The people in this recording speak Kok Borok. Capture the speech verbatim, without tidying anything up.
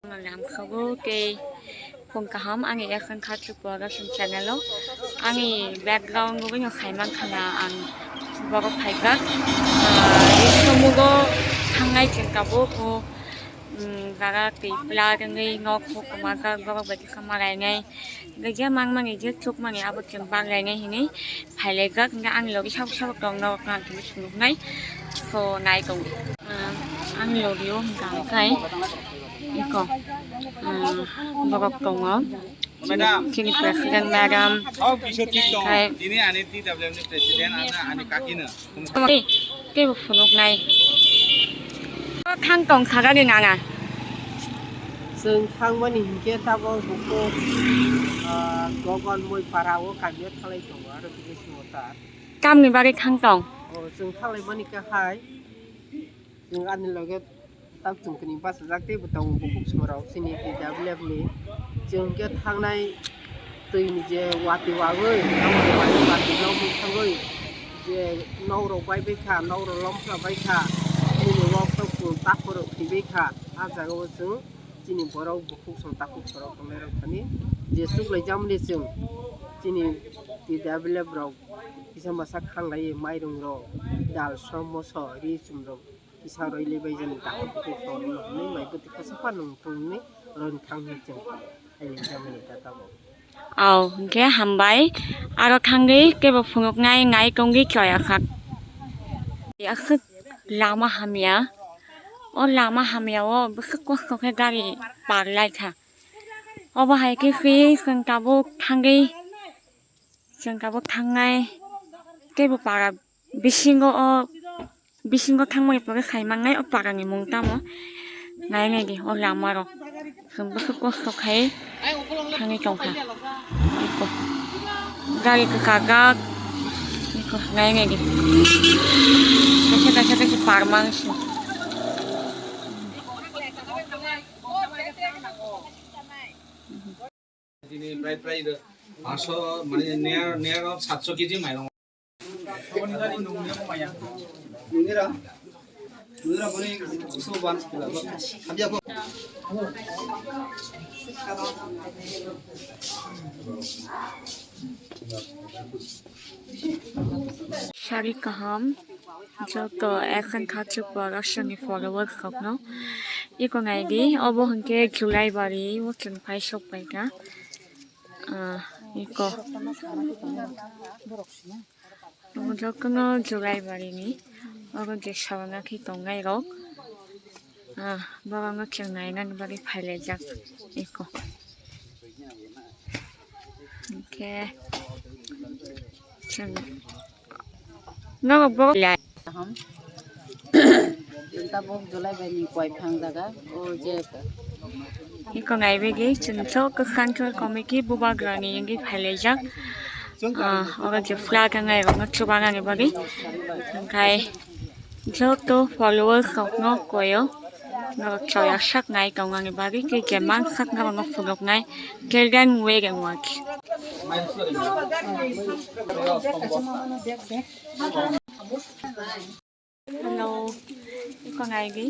Ang lamsogo tei phung kaham ani Action Kha Tripura Russian channel o. Ani background o bini khaimang khana ang borok phaijak. Somugo thangnai chwng tabuk o, um, jaga twi pla rwngwi nok huk kwmajak borok bai kisa malainai. Gajia mangmani je chukmani abo chwng banglainai hinwi phailaijak, hingkhe ani logi sabuk sabuk tong norok nang tini phunuknai. So nai tong, ah, ani logi o hwnkha hwnkhe iko, ah, borok tongo. Madam. Chini president madam. Hao kisa thik tong. Hai. Tini ani T W F ni president, ani, ani kaki no. Tei, teibo phunuknai. O thang tong sagani nana. Chwng thangmani hinkhe tabok bukhuk, ah, Gogon Moipara o kamio thalai tongo, aro khe swngo ta. Tamni bagwi thang tong? O, chwng thalaimani khe hai, chwng ani loge. Tak chwng tini bachajak tei bo tongo bukhuk somarok chini T W F ni. Chwng hwnkhe thangnai twini je watwi wagwi, watwi watwi lomwi thangwi je nokrok bai bai kha, nokrok lomsa bai kha, chini wak tok chwng takhorok thwi bai kha. A jaga o chwng chini borok bukhuk song takhuk sorok tongnai rok thani je chuklai jamani chwng chini T W F rok kisa masa khanglaiwi mairung rok, dal, som, moso, ri, chum rok. Kisa roi le bai jani takhuk bukhuk tongma hwnwi mai bwtwi kasa phano wng thung hwnwi roni thang hwnwi chwng ai le jamani ta tabuk. Au, hwnkhe hambai. Aro thangwi kebo phunuknai nai tongwi choya kha. Aswk lama hamya. O lama hamya o bwswk kosto khe gari par lai kha. Obo hai khe se chwng tabuk thangwi Chwng tabuk thangnai teibo para bisingo o bisingo thangmani pore sai mangnai o parani mung tamo nai naidi o lama rok chwng bwswk kosto khai thangwi tongkha. Eko gari kwchajak eko nai naidi kaisa kaisa kaisa par mangsi. Tini prai prai do paanso mane near near of satso kg mairong. Nunira nunira boni so ban kila. Sari kaham. Joto ekhan khachu pora sani followers rokno. Iko naidi, obo hwnkhe July bari o chwng phai sok paikha. Ah, iko. Obo jotono July barini. Obo je sabana khe tongnai rok. Ah, borokno chwng nainani bagwi phailaijak iko. Hwnkhe chwng nogo borok tabuk July bai ni koi phang jaga o je iko naibaidi chwng sok kwkhwrang khe komiki bubagrani wngwi phailaijak. Ah, oro je flag wngnai rokno chubanani bagwi hwnkhe. Joto followers rokno koyo norok choya sak nai tongmani bagwi tei je mang sak norokno phunuknai Golden Way and Watch. Hello, iko nai di.